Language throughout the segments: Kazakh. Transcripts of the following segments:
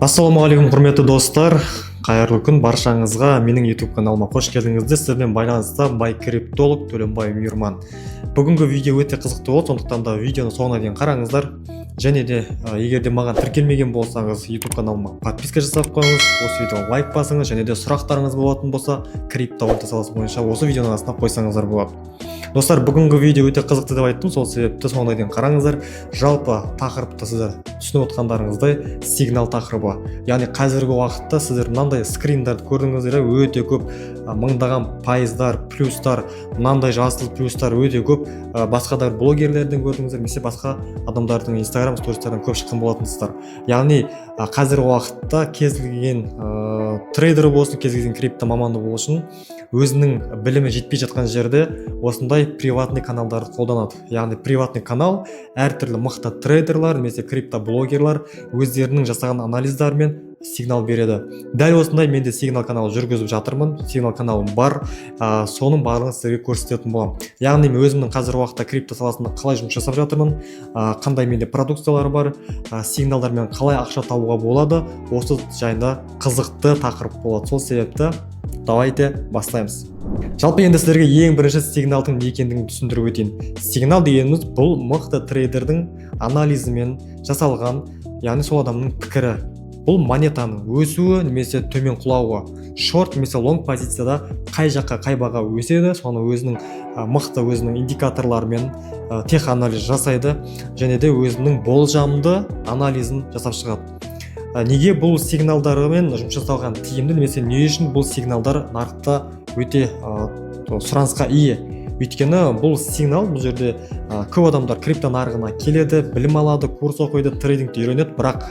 Ассалаумағалейкум, құрметті достар! Қайырлы күн баршаңызға! Менің YouTube каналыма қош келдіңіздер! Сіздермен байланыста бай криптолог Төленбай Мейірман. Бүгінгі видео өте қызықты болады, сондықтан да видеоны соңына дейін қараңыздар. Және де егер де маған тіркелмеген болсаңыз, YouTube каналыма подписка жасап қойыңыз, осы видеоға лайк басыңыз және де сұрақтарыңыз болатын болса, криптовалюта саласы бойынша осы видеоның астына қойсаңыздар болады. Достар, бүгінгі видео өте қызықты деп айттым, сол себепті соңына дейін қараңыздар. Жалпы тақырыпты сіздер түсініп отқандарыңыздай, сигнал тақырыбы. Яғни қазіргі уақытта сіздер мынандай скриндарды көрдіңіздер, иә, өте көп, мыңдаған пайыздар, плюстар, мынандай жасыл плюстар өте көп. Басқа да блогерлерден көрдіңіздер немесе басқа адамдардың инстаграм стористарынан көп шыққан болатынсыздар. Яғни қазіргі уақытта кез келген трейдер болсын, кез келген крипто маманы болсын, өзінің білімі жетпей жатқан жерде осындай приватный каналдарды қолданады. Яғни приватный канал әртүрлі мықты трейдерлар немесе криптоблогерлар өздерінің жасаған анализдарымен сигнал береді. Дәл осындай мен де сигнал канал жүргізіп жатырмын, сигнал каналым бар, соның барлығын сіздерге көрсететін боламын. Яғни мен өзімнің қазіргі уақытта крипто саласында қалай жұмыс жасап жатырмын, қандай менде продукциялар бар, сигналдармен қалай ақша табуға болады, осы жайында қызықты тақырып болады. Сол себепті давайте бастаймыз. Жалпы енді сіздерге ең бірінші сигналдың не екендігін түсіндіріп өтейін. Сигнал дегеніміз — бұл мықты трейдердің анализімен жасалған, яғни сол адамның пікірі. Бұл монетаның өсуі немесе төмен құлауы, шорт немесе лонг позицияда қай жаққа, қай баға өседі, соны өзінің мықты өзінің индикаторларымен теханализ жасайды және де өзінің болжамды анализін жасап шығады. Неге бұл сигналдармен жұмыс жасалған тиімді немесе не үшін бұл сигналдар нарықта өте сұранысқа ие? Өйткені бұл сигнал, бұл жерде көп адамдар крипто нарығына келеді, білім алады, курс оқиды, трейдингті үйренеді, бірақ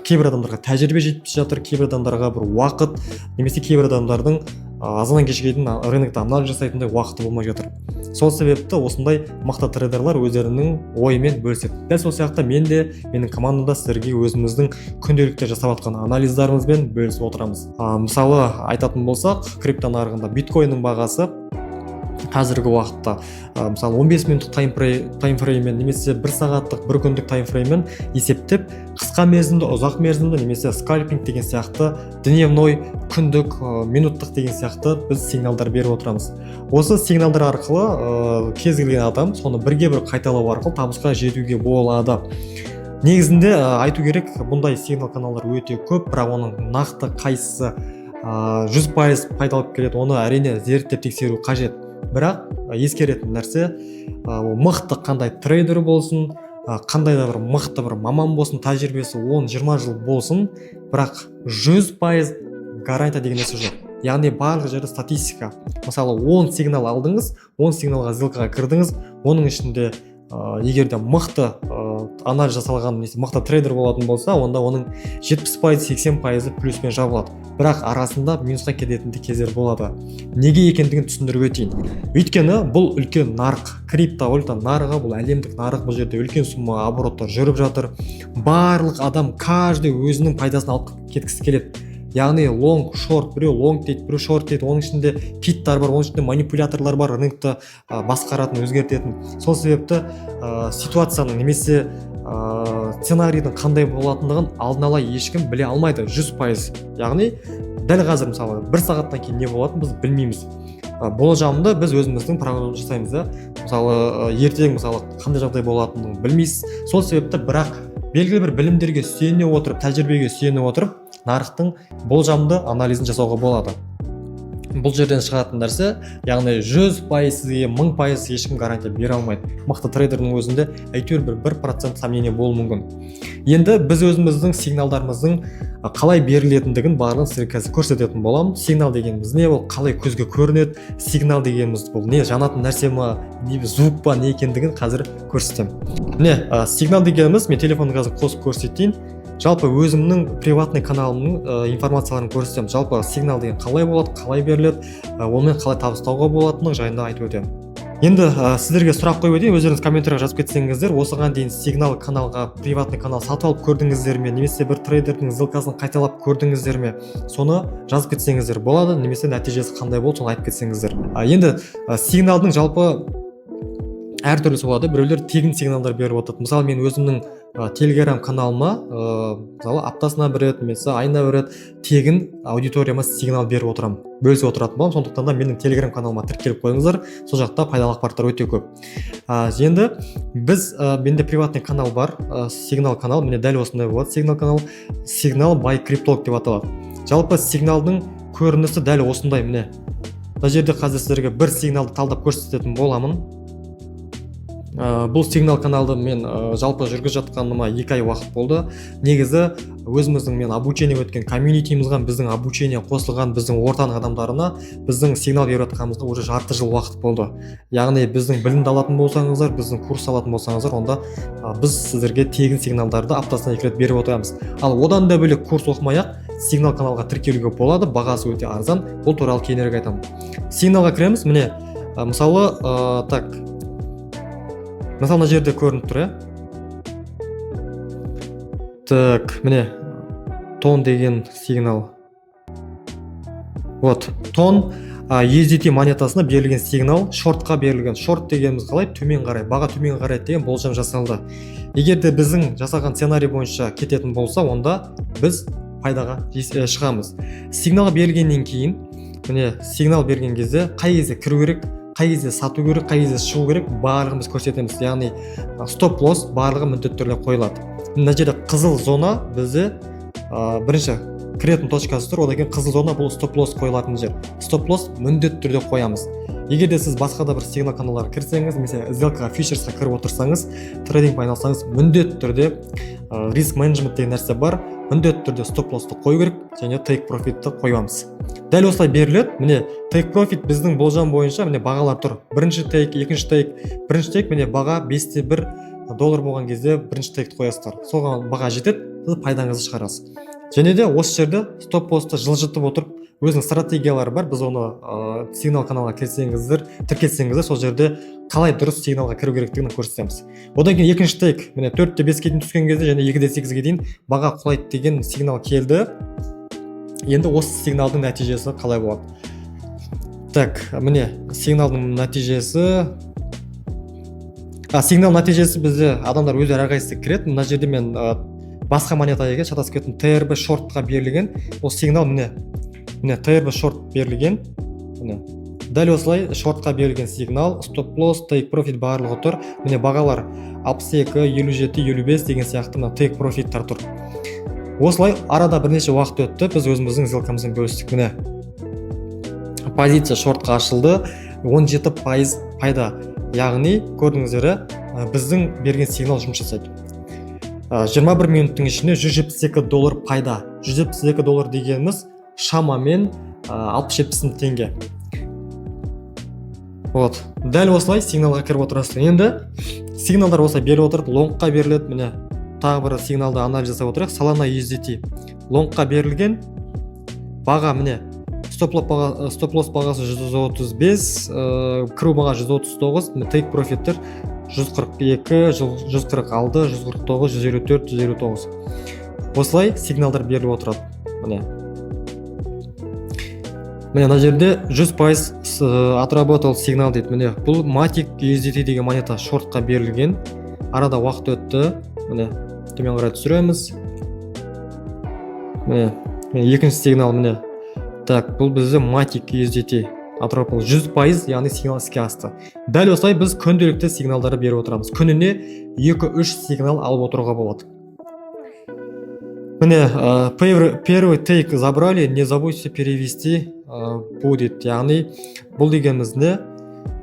кейбір адамдарға тәжірибе жетпей жатыр, кейбір адамдарға бір уақыт немесе кейбір адамдардың азаннан кешке дейін рынокта анализ жасайтындай уақыты болмай жатыр. Сол себепті осындай мықты трейдерлар өздерінің ойымен бөліседі. Дәл сол сияқты мен де, менің командам да сіздерге өзіміздің күнделікті жасап жатқан анализдарымызбен бөлісіп отырамыз. Мысалы айтатын болсақ, крипто нарығында биткоиннің бағасы қазіргі уақытта мысалы 15 минуттық таймфрейммен немесе бір сағаттық, бір күндік таймфрейммен есептеп, қысқа мерзімді, ұзақ мерзімді немесе скальпинг деген сияқты, дневной, күндік, минуттық деген сияқты біз сигналдар беріп отырамыз. Осы сигналдар арқылы кез келген адам соны бірге бір қайталау арқылы табысқа жетуге болады. Негізінде айту керек, бұндай сигнал каналдар өте көп, бірақ оның нақты қайсысы 100% пайда алып келеді, оны әрине зерттеп тексеру қажет. Бірақ ескеретін нәрсе, ол мықты қандай трейдер болсын, қандай да бір мықты бір маман болсын, тәжірибесі 10-20 жыл болсын, бірақ 100% гарантия деген нәрсе жоқ. Яғни барлық жерде статистика. Мысалы, 10 сигнал алдыңыз, 10 сигналға сделкаға кірдіңіз, оның ішінде егер де мықты анализ жасалған немесе мықты трейдер болатын болса, онда оның 70%, 80%-ы плюспен жабылады, бірақ арасында минусқа кететін де кездер болады. Неге екендігін түсіндіріп өтейін. Өйткені бұл үлкен нарық, криптовалюта нарығы, бұл әлемдік нарық. Бұл жерде үлкен сумма обороттар жүріп жатыр. Барлық адам, каждый өзінің пайдасын алып кеткісі келеді. Яғни лонг, шорт, біреу лонг дейді, біреу шорт дейді, оның ішінде киттар бар, оның ішінде манипуляторлар бар, рынокты басқаратын, өзгертетін. Сол себепті ситуацияның немесе сценарийдің қандай болатындығын алдын ала ешкім біле алмайды 100%. Яғни дәл қазір, мысалы, бір сағаттан кейін не болатынын біз білмейміз. Болжамды біз өзіміздің прогноз жасаймыз да. Мысалы, ертең, мысалы, қандай жағдай болатынын білмейсіз. Сол себепті бірақ белгілі бір білімдерге сүйене отырып, тәжірибеге сүйене отырып, нарықтың болжамды анализін жасауға болады. Бұл жерден шығатын нәрсе, яғни 100% сізге, 1000% ешкім гарантия бере алмайды. Мықты трейдердің өзінде әйтеуір бір 1% сомнение болуы мүмкін. Енді біз өзіміздің сигналдарымыздың қалай берілетіндігін барлығын сізге қазір көрсететін боламын. Сигнал дегеніміз не, ол қалай көзге көрінеді, сигнал дегеніміз бұл не, жанатын нәрсе ма, не звук па, не екендігін қазір көрсетемін. Міне, сигнал дегеніміз, мен телефонды қазір қосып көрсетейін. Жалпы өзімнің приватный каналымның информацияларын көрсетемін. Жалпы сигнал деген қалай болады, қалай беріледі, онымен қалай табыс табуға болатындығы жайында айтып өтемін. Енді сіздерге сұрақ қойып өтейін, өздеріңіз комментарийға жазып кетсеңіздер. Осыған дейін сигнал каналға, приватный канал сатып алып көрдіңіздер ме немесе бір трейдердің сделкасын қайталап көрдіңіздер ме? Соны жазып кетсеңіздер болады немесе нәтижесі қандай болды, соны айтып кетсеңіздер. Енді сигналдың жалпы әртүрлісі болады. Біреулер тегін сигналдар беріп отырады. Мысалы, мен өзімнің Телеграм каналыма мысалы, аптасына бір рет немесе айына бір рет тегін аудиторияма сигнал беріп отырамын, бөлісіп отыратын боламын. Сондықтан да менің Телеграм каналыма тіркеліп қойыңыздар, сол жақта пайдалы ақпараттар өте көп. Енді біз менде приватный канал бар, сигнал канал, міне, дәл осындай болады. Сигнал канал «Сигнал бай криптолог» деп аталады. Жалпы сигналдың көрінісі дәл осындай. Міне, мына жерде қазір сіздерге бір сигналды талдап көрсететін боламын. Бұл сигнал каналды мен жалпы жүргізіп жатқаныма 2 ай уақыт болды. Негізі өзіміздің мен обучение өткен комьюнитимызға, біздің обучение қосылған біздің ортаның адамдарына біздің сигнал беріп жатқанымызға уже жарты жыл уақыт болды. Яғни біздің білімді алатын болсаңыздар, біздің курс алатын болсаңыздар, онда біз сіздерге тегін сигналдарды аптасына екі рет беріп отырамыз. Ал одан да бөлек курс оқымай ақ сигнал каналға тіркелуге болады, бағасы өте арзан. Бұл туралы кейінірек айтамын. Сигналға кіреміз. Міне, мысалы, так, мысалы, мына жерде көрініп тұр, иә. Так, міне, тон деген сигнал. Вот тон USDT монетасына берілген сигнал, шортқа берілген. Шорт дегеніміз қалай? Төмен қарай, баға төмен қарайды деген болжам жасалды. Егер де біздің жасаған сценарий бойынша кететін болса, онда біз пайдаға шығамыз. Сигнал берілгеннен кейін, міне, сигнал берген кезде қай кезде кіру керек, қай кезде сату керек, қай кезде шығу керек, барлығын біз көрсетеміз. Яғни стоп лосс барлығы міндетті түрде қойылады. Мына жерде қызыл зона бізде бірінші кіретін точкасы тұр, одан кейін қызыл зона, бұл стоп лосс қойылатын жер. Стоп лосс міндетті түрде қоямыз. Егер де сіз басқа да бір сигнал каналдарға кірсеңіз немесе сделкаға, фьючерсқа кіріп отырсаңыз, трейдингпен айналыссаңыз, міндетті түрде риск менеджмент деген нәрсе бар, міндетті түрде стоп лоссты қою керек және тейк профитті қоямыз. Дәл осылай беріледі. Міне, тейк профит біздің болжам бойынша, міне, бағалар тұр: бірінші тейк, екінші тейк. Бірінші тейк, міне, баға 5,1 доллар болған кезде бірінші тейкті қоясыздар. Соған баға жетеді, сіз пайдаңызды шығарасыз. Және де осы жерде стоп лоссты жылжытып отырып, өзінің стратегиялары бар. Біз оны сигнал каналға келсеңіздер, тіркелсеңіздер, сол жерде қалай дұрыс сигналға кіру керектігін көрсетеміз. Одан кейін екінші тейк, міне, 4,5-ке дейін түскен кезде және 2,8-ге дейін баға құлайды деген сигнал келді. Енді осы сигналдың нәтижесі қалай болады? Так, міне, сигналдың нәтижесі. Сигнал нәтижесі бізде адамдар өздері әрқайсысы кіреді. Мына жерде мен басқа монета екен, шатасып кеттім. ТРБ шортқа берілген ол сигнал. Міне, міне, ТРБ шорт берілген. Міне, дәл осылай шортқа берілген сигнал, стоп лосс, тейк профит барлығы тұр. Міне, бағалар 62, 57, 55 деген сияқты, мына тейк профиттар тұр. Осылай арада бірнеше уақыт өтті, біз өзіміздің сделкамызбен бөлістік. Міне, позиция шортқа ашылды, 17% пайда. Яғни көрдіңіздер, иә, біздің берген сигнал жұмыс жасайды. 21 минуттың ішінде 172 доллар пайда. 172 доллар дегеніміз шамамен 60-70 мың теңге. Вот дәл осылай сигналға кіріп отырасыз. Енді сигналдар осылай беріп отырады, лонгқа беріледі. Міне, тағы бір сигналды анализ жасап отырайық. Solana USDT лонгқа берілген баға, міне, стоп лосс бағасы 135, кіру баға 139, міне, тейк профиттер 142, 146, 149, 154, 159. Осылай сигналдар беріліп отырады. Міне, міне, мына жерде 100% отработал сигнал дейді. Міне, бұл Matic USDT деген монета шортқа берілген. Арада уақыт өтті. Міне, төмен қарай түсіреміз. Міне, міне, екінші сигнал, міне. Так, бұл бізде Matic USDT отработал 100%, яғни сигнал іске асты. Дәл осылай біз күнделікті сигналдарды беріп отырамыз. Күніне 2-3 сигнал алып отыруға болады. Міне, первый тейк забрали, не забудьте перевести будет. Яғни бұл дегеніміз не?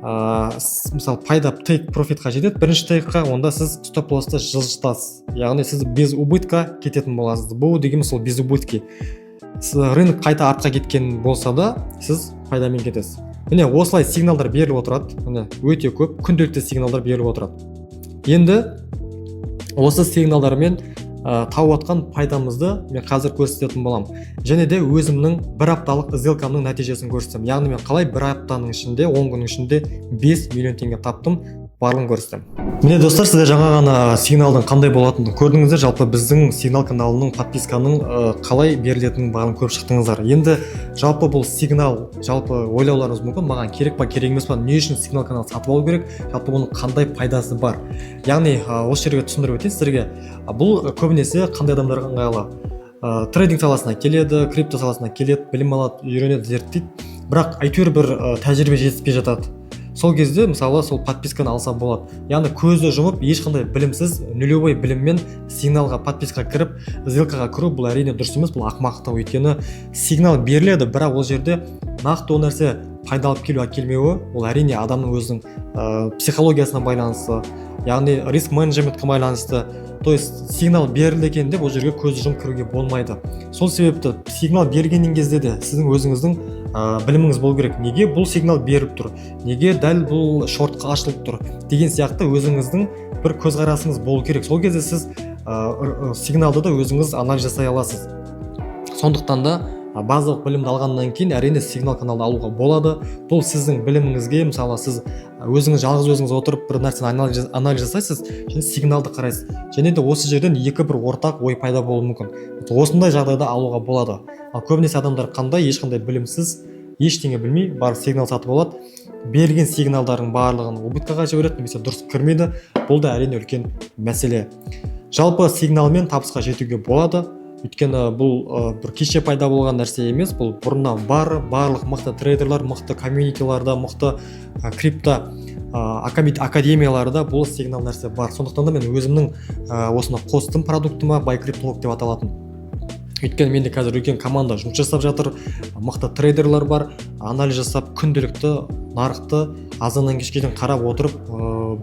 Мысалы, пайда тейк профитқа жетеді бірінші тейкқа, онда сіз стоп лоссты жылжытасыз, яғни сіз без убытка кететін боласыз. Бұл дегеніміз сол без убытки. Рынок қайта артқа кеткен болса да, сіз пайдамен кетесіз. Міне, осылай сигналдар беріліп отырады. Міне, өте көп күнделікті сигналдар беріліп отырады. Енді осы сигналдармен тауып жатқан пайдамызды мен қазір көрсететін боламын және де өзімнің бір апталық сделкамның нәтижесін көрсетемін. Яғни мен қалай бір аптаның ішінде, 10 күннің ішінде 5 миллион теңге таптым. Барлығын көрсетемін. Міне, достар, сіздер жаңа ғана сигналдың қандай болатынын көрдіңіздер. Жалпы, біздің сигнал каналының подписканың қалай берілетінін барлығын көріп шықтыңыздар. Енді жалпы бұл сигнал, жалпы ойлауларыңыз мүмкін, маған керек па, керек емес па, не үшін сигнал канал сатып алу керек, жалпы бұның қандай пайдасы бар? Яғни осы жерге түсіндіріп өтейін сіздерге. Бұл көбінесе қандай адамдарға ыңғайлы? Трейдинг саласына келеді, крипто саласына келеді, білім алады, үйренеді, зерттейді, бірақ әйтеуір бір тәжірибе жетіспей жатады. Сол кезде, мысалы, сол подписканы алса болады. Яғни көзді жұмып, ешқандай білімсіз, нулевой біліммен сигналға, подпискаға кіріп, сделкаға кіру — бұл, әрине, дұрыс емес, бұл ақымақтық. Өйткені сигнал беріледі, бірақ ол жерде нақты ол нәрсе пайда алып келу, әкелмеуі, ол, әрине, адамның өзінің психологиясына байланысты, яғни риск менеджментке байланысты. То есть сигнал берілді екен деп, ол жерге көзді жұмып кіруге болмайды. Сол себепті сигнал бергеннен кезде де сіздің өзіңіздің біліміңіз болу керек: неге бұл сигнал беріліп тұр, неге дәл бұл шортқа ашылып тұр деген сияқты өзіңіздің бір көзқарасыңыз болу керек. Сол кезде сіз сигналды да өзіңіз анализ жасай аласыз. Сондықтан да базалық білімді алғаннан кейін, әрине, сигнал каналды алуға болады. Бұл сіздің біліміңізге, мысалы, сіз өзіңіз, жалғыз өзіңіз отырып, бір нәрсені анализ жасайсыз және сигналды қарайсыз, және де осы жерден екі бір ортақ ой пайда болуы мүмкін. Осындай жағдайда алуға болады. Ал көбінесе адамдар қандай? Ешқандай білімсіз, ештеңе білмей барып сигнал сатып алады, берілген сигналдардың барлығын убыткаға жібереді немесе дұрыс кірмейді. Бұл да, әрине, үлкен мәселе. Жалпы, сигналмен табысқа жетуге болады, өйткені бұл бір кеше пайда болған нәрсе емес, бұл бұрыннан бар. Барлық мықты трейдерлар, мықты комьюнитиларда, мықты крипто академияларда бұл сигнал нәрсе бар. Сондықтан да мен өзімнің осыны қостым продуктыма, Бай Криптолог деп аталатын. Өйткені менде қазір үлкен команда жұмыс жасап жатыр, мықты трейдерлар бар, анализ жасап, күнделікті нарықты азаннан кешке дейін қарап отырып,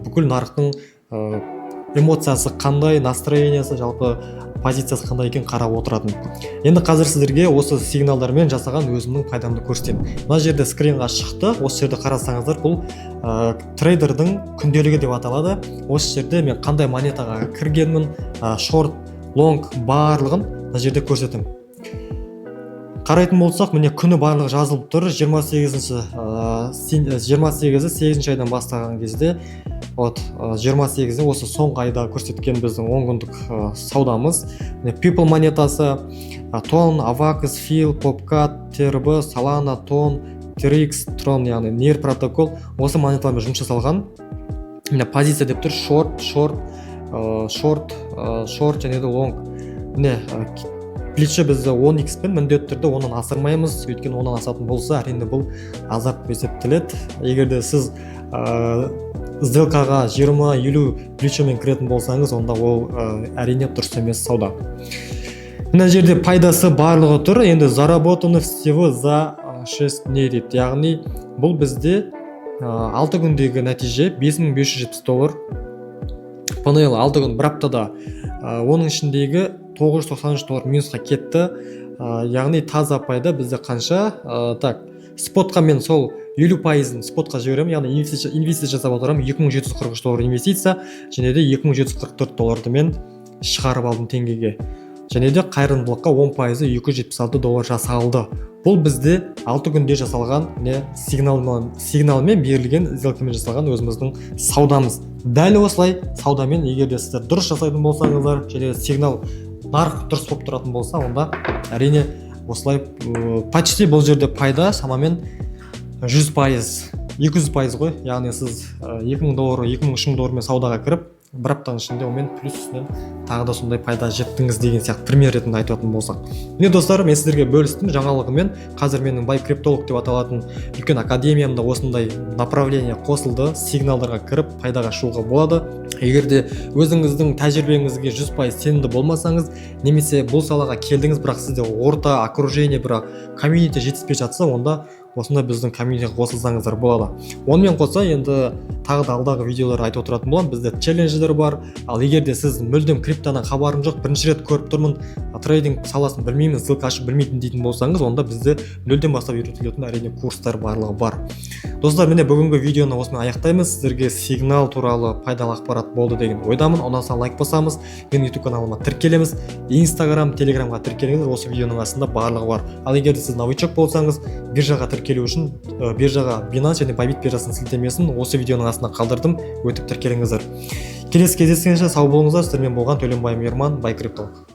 бүкіл нарықтың эмоциясы қандай, настроениесі, жалпы позициясы қандай екенін қарап отыратын. Енді қазір сіздерге осы сигналдармен жасаған өзімнің пайдамды көрсетемін. Мына жерде скринға шықты. Осы жерде қарасаңыздар, бұл трейдердің күнделігі деп аталады. Осы жерде мен қандай монетаға кіргенмін, шорт, лонг, барлығын мына жерде көрсетемін. Қарайтын болсақ, міне, күні барлығы жазылып тұр. 28-ші, 28-і сегізінші айдан бастаған кезде, вот 28-і, осы соңғы айда көрсеткен біздің 10 күндік саудамыз. Міне, People монетасы, Тон, Авакс, Фил, Попкат, TRB, Solana, Тон, TRX, Трон, яғни NEAR протокол, осы монеталармен жұмыс жасалған. Міне, позиция деп тұр: шорт, шорт, шорт, шорт және де лонг. Міне, плечо бізді 10x пен, міндетті түрде онан асырмаймыз, өйткені онан асатын болса, әрине, бұл азарт болып есептеледі. Егер де сіз сделкаға 20-50 плечомен кіретін болсаңыз, онда ол әрине, дұрыс емес сауда. Мына жерде пайдасы барлығы тұр. Енді заработано всего за 6 дней дейді, яғни бұл бізде 6 күндегі нәтиже: 5570 доллар PNL 6 күн, бір аптада. Оның ішіндегі 993 доллар минусқа кетті. Яғни таза пайда бізде қанша? Так, спотқа мен сол 50%-ын спотқа жіберемін, яғни инвестиция жасап отырамын. 2743 доллар инвестиция және де 2744 долларды мен шығарып алдым теңгеге, және де қайырымдылыққа 10%-ы 276 доллар жасалды. Бұл бізде 6 күнде жасалған не сигналмен берілген сделкамен жасалған өзіміздің саудамыз. Дәл осылай саудамен, егер де сіздер дұрыс жасайтын болсаңыздар және де сигнал, нарық дұрыс болып тұратын болса, онда, әрине, осылай почти бұл жерде пайда шамамен 100%, 200% ғой. Яғни сіз 2000 доллар, 2000, 3000 доллармен саудаға кіріп, бір аптаның ішінде онымен плюс үстінен тағы да сондай пайда жеттіңіз деген сияқты, пример ретінде айтатын болсақ. Міне, достар, мен сіздерге бөлістім жаңалығымен. Қазір менің Бай Криптолог деп аталатын үлкен академиямда осындай направление қосылды: сигналдарға кіріп, пайдаға шығуға болады. Егер де өзіңіздің тәжірибеңізге 100% сенімді болмасаңыз немесе бұл салаға келдіңіз, бірақ сізде орта, окружение, бірақ комьюнити жетіспей жатса, онда осындай біздің комьюнитиге қосылсаңыздар болады. Онымен қоса, енді тағы да алдағы видеоларда айтып отыратын боламын, бізде челлендждер бар. Ал егер де сіз мүлдем криптодан хабарым жоқ, бірінші рет көріп тұрмын, трейдинг саласын білмеймін, сделка ашып білмейтін дейтін болсаңыз, онда бізде нөлден бастап үйретілетін, әрине, курстар барлығы бар. Достар, міне, бүгінгі видеоны осымен аяқтаймыз. Сіздерге сигнал туралы пайдалы ақпарат болды деген ойдамын. Ұнаса, лайк басамыз, менің YouTube каналыма тіркелеміз, Инстаграм, Телеграмға тіркеліңіз, осы видеоның астында барлығы бар. Ал егер де сіз новичок болсаңыз, биржаға тіркеліп Тіркелу үшін биржаға, Binance және Bybit биржасының сілтемесін осы видеоның астына қалдырдым, өтіп тіркеліңіздер. Келесі кездескенше сау болыңыздар. Сіздермен болған Төленбай Мейірман, Бай Криптолог.